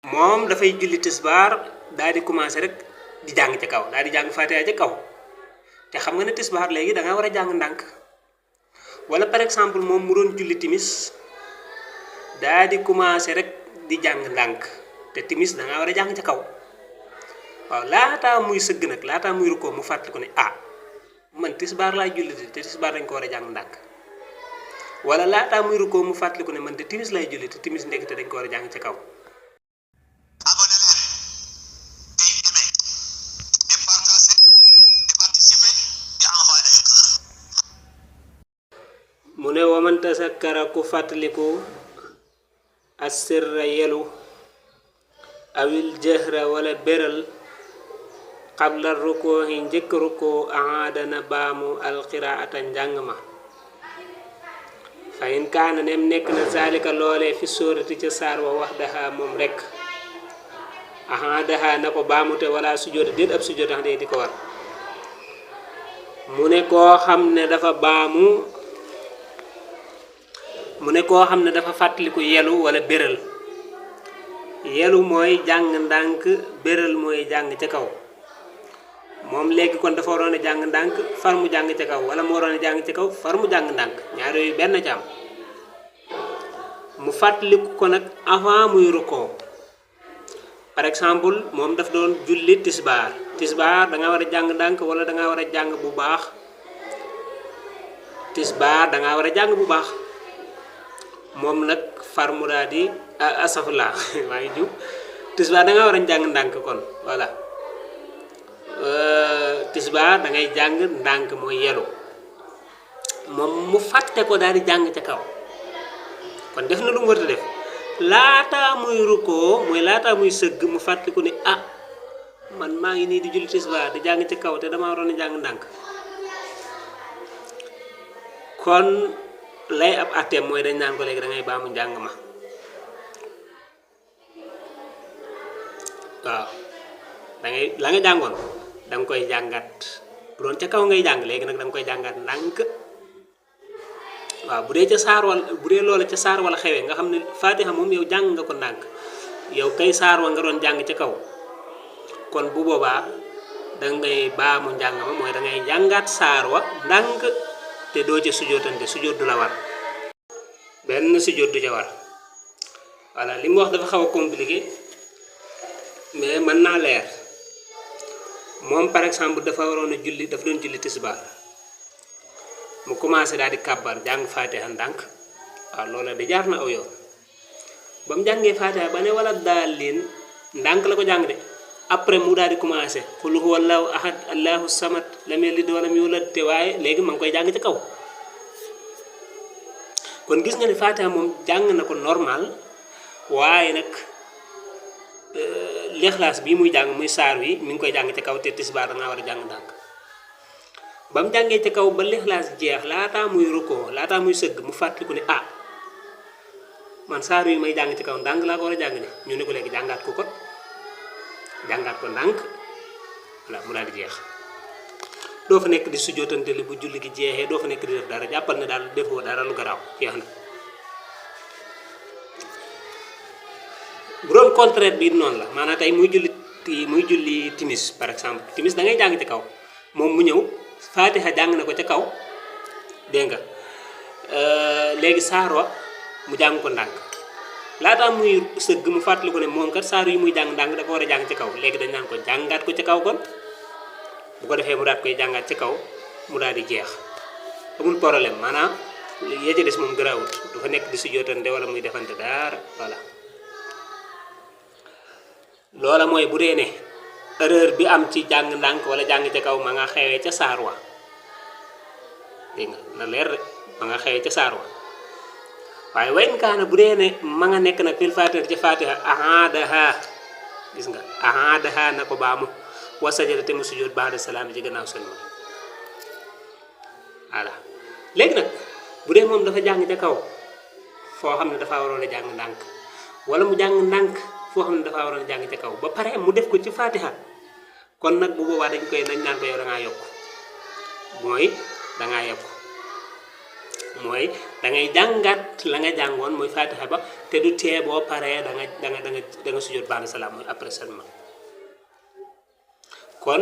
moom dafay julli tisbaar daal di commencé rek di jàng ca kaw daal di jàng fatiha ca kaw te xam nga ne tisbaar léegi da nga war a jàng ndànk wala par exemple moom mu doon julli timis daal di commencé rek di jàng ndànk te timis da nga war a jàng ca kaw waaw laataa muy sëgg nag laataa muy rukkoo mu fàttali ko ne ah man tisbaar laay julli te tisbaar dañ ko war a jàng ndànk wala laataa muy rukkoo mu fàttali ko ne man te timis lay julli te timis ndekete dañ ko war a jàng ca kaw. mu ne waman tasakkara ku fàttaliku assirra yelu awil jahra wala beral qabla rukkoo yi njëkk rukkoo aadana baamu alqiraata njàng ma fa in kaana nem nekk na zalika loolee fi sóorati ca saar wa wax daha moom rek aadaha na ko baamute wala sujjóota déet ab sujjóota xam ne di ko war mu ne koo xam ne dafa baamu mu ne koo xam ne dafa fàttaliku yelu wala béral yelu mooy jàng ndànk béral mooy jàng ca kaw moom léegi kon dafa waroon a jàng ndànk far mu jàng ca kaw wala mu waroon a jàng ca kaw far mu jàng ndànk ñaar yooyu benn ca am mu fàttaliku ko nag avant muy rukkoo par exemple moom daf doon julli tisbaar da nga war a jàng ndànk wala da nga war a jàng bu baax tisbaar da nga war a jàng bu baax moom nag far mu daal di asafla maa ngi jub tisbaar da nga war a jàng ndànk kon voilà tisbaar da ngay jàng ndànk mooy yelu moom mu fàtte ko daal di jàng ca kaw kon def na lu mu war a def laataa muy rukkoo mooy laataa muy sëgg mu fàttaliku ne ah man maa ngi nii di julli tisbaar di jàng ca kaw te dama waroon a jàng ndànk kon lay ab atteem mooy dañ naan ko léegi da ngay baamu njàng ma waaw da ngay la nga jàngoon da nga koy jàngat bu doon ca kaw ngay jàng léegi nag da nga koy jàngat ndànk waaw bu dee ca saar wala bu dee loola ca saar wala xewee nga xam ne fatiha moom yow jàng nga ko ndànk yow kay saar wa nga doon jàng ca kaw kon bu boobaa da ngay baamu njàng ma mooy da ngay jàngaat saar wa ndànk te doo ca sujjóotante sujjóot du la war benn sujjóot du ca war voilà li mu wax dafa xaw a compliqué mais mën naa leer moom par exemple dafa waroon a julli dafa doon julli tisbaar mu commencé daal di kàbbar jàng fatiha ndànk waaw loola di jaar na aw yoon ba mu jàngee fatiha ba ne wala daal leen ndànk la ko jàng de après mu daal di commencé qul huwa allahu ahad allahu samad lam yalid walam yulad te waaye léegi ma ngi koy jàng ci kaw kon gis nga ne fatiha moom jàng na ko normal waaye nag lixlaas bii muy jàng muy saar wi mi ngi koy jàng ci kaw te tisbaar da ngaa war a jàng ndànk ba mu jàngee ci kaw ba lixlaas jeex laataa muy rukkoo laataa muy sëgg mu fàttaliku ne ah man saar wi may jàng ci kaw ndànk laa ko war a jàng ne ñu ne ko léegi jàngaat ko jàngaat ko ndànk voilà mu daal di jeex doo fa nekk di sujjootante li bu julli gi jeexee doo fa nekk di def dara jàppal ne daal defoo dara lu garaaw jeex na bu doon contraire bi noonu la maanaam tey muy julli timis par exemple timis da ngay jàng ci kaw moom mu ñëw fatiha jàng na ko ca kaw dégg nga léegi saar wa mu jàng ko ndànk laataa muy sëgg mu fàttali ko ne moom kat saar yi muy jàng ndànk da ko war a jàng ci kaw léegi dañ naan ko jàngaat ko ci kaw kon bu ko defee mu daat koy jàngaat ci kaw mu daal di jeex amul problème maanaam ya ci des moom garaawut du fa nekk di sujjootante wala muy defante dara voilà loola mooy bu dee ne erreur bi am ci jàng ndànk wala jàng ca kaw ma nga xewee ca saar wa dégg nga na leer rek ma nga xewee ca saar wa waaye wayn kaana bu dee ne ma nga nekk nag fil fatiha ca fatiha ahadaha gis nga ahadaha na ko baamu wa sajada te mu sujjóot ba'da salaam ci gannaaw sëlmal voilà léegi nag bu dee moom dafa jàng ca kaw foo xam ne dafa waroon a jàng ndànk wala mu jàng ndànk foo xam ne dafa waroon a jàng ca kaw ba pare mu def ko ci fatiha kon nag bu boobaa dañ naan ko yow da ngaa yokk mooy da ngaa yokk mooy da ngay jàngat la nga jàngoon mooy fatiha ba te du tee boo paree da nga sujjóot ba'da salaam mooy après seulement kon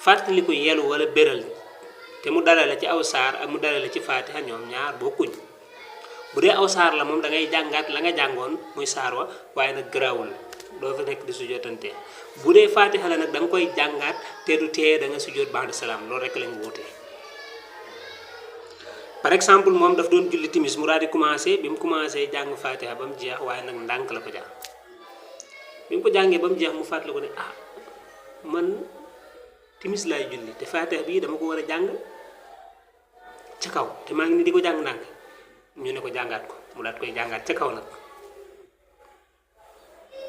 fàttali ko yelu wala béral te mu dalale ci aw saar ak mu dalale ci fatiha ñoom ñaar bokkuñ bu dee aw saar la moom da ngay jàngaat la nga jàngoon muy saar wa waaye nag garaawul doo fa nekk di sujjóotante bu dee fatiha la nag da nga koy jàngaat te du tee da nga sujjóot ba'da salaam loolu rek lañ wuutee par exemple moom daf doon julli timis mu daal di commencé bi mu commencé jàng fatiha ba mu jeex waaye nag ndànk la ko jàng bi mu ko jàngee ba mu jeex mu fàttali ko ne ah man timis laay julli te fatiha bii dama ko war a jàng ca kaw te maa ngi ni di ko jàng ndànk ñu ne ko jàngaat ko mu daat koy jàngaat ca kaw nag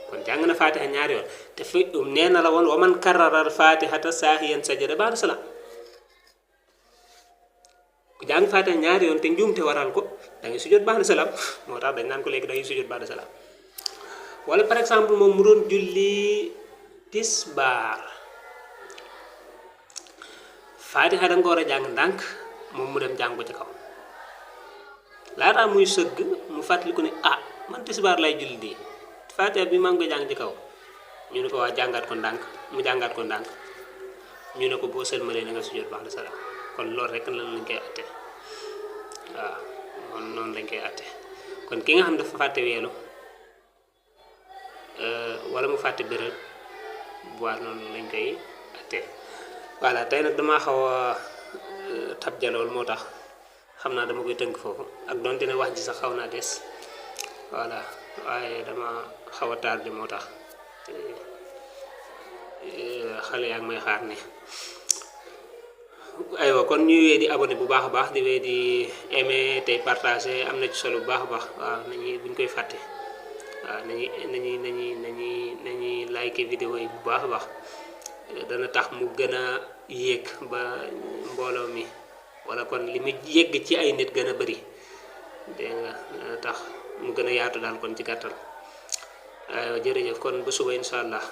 kon jàng na fatiha ñaari yoon te fi nee na la woon wa man karrara al fatihata saahiyan sajada ba'da salaam ku jàng fatiha ñaari yoon te njuumte waral ko da ngay sujjóot ba'da salaam moo tax dañ naan ko léegi da ngay sujjóot ba'da salaam wala par exemple moom mu doon julli tisbaar fatiha da nga ko war a jàng ndànk moom mu dem jàng ko ci kaw laataa muy sëgg mu fàttali ko ne ah man tisbaar lay julli di fatiha bi maa ngi koy jàng ci kaw ñu ne ko waa jàngaat ko ndànk mu jàngaat ko ndànk ñu ne ko boo sëlmalee na nga sujjóot ba'da salaam kon loolu rek lan lañ koy atte waaw kon noonu lañ koy atte kon ki nga xam dafa fàtte weelu wala mu fàtte béral bu waa noonu lañ koy atte voilà tey nag damaa xaw a tab jalool moo tax xam naa dama koy tënk foofu ak donte ne wax ji sax xaw naa des voilà waaye dama xaw a tardé moo tax xale yaa ngi may xaar ne aywa kon ñuy wee di abonné bu baax a baax di wee di aimé tey partagé am na ci solo bu baax a baax waaw nañuy buñ koy fàtte waaw nañuy like vidéo yi bu baax a baax dana tax mu gën a yéeg ba mbooloo mi wala kon li mu yégg ci ay nit gën a bari dégg nga dana tax mu gën a yaatu daal kon ci gàttal aywa jërëjëf kon ba suba incha allah